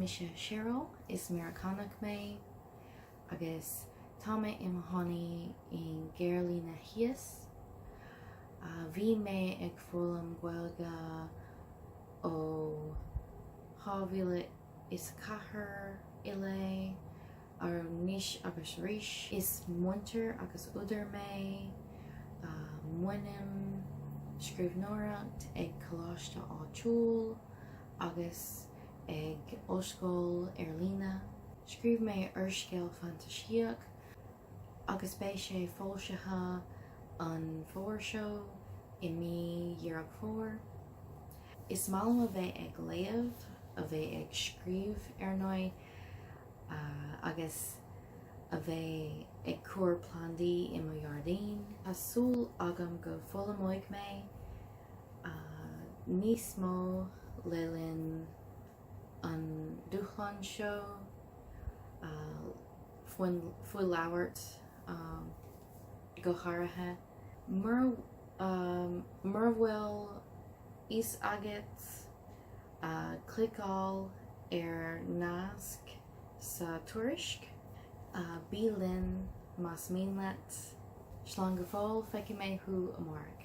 mise Cheryl, is Meiriceánach mé agus tá mé i mo chónaí i gCarolina Theas. Bhí mé ag foghlaim Gaeilge ó 2004 i leith, anois agus arís. Is múinteoir agus údar mé. Múinim scríbhneoireacht ag coláiste áitiúil agus ag ollscoil ar líne. Scríobh mé úrscéal fantaisíoch agus beidh sé foilsithe an fómhar seo i mí Dheireadh Fómhair. Is maith liom a bheith ag léamh, a bheith ag scríobh ar ndóigh, agus a bheith ag cur plandaí i mo ghairdín. Tá súil agam go bhfoghlaimeoidh mé níos mó le linn an dúshlán seo faoi labhairt go háirithe. Mura Mura bhfuil fhios agat, cliceáil ar nasc sa tuairisc. Bí linn más mian leat. Slán go fóill, feicfidh mé thú amárach.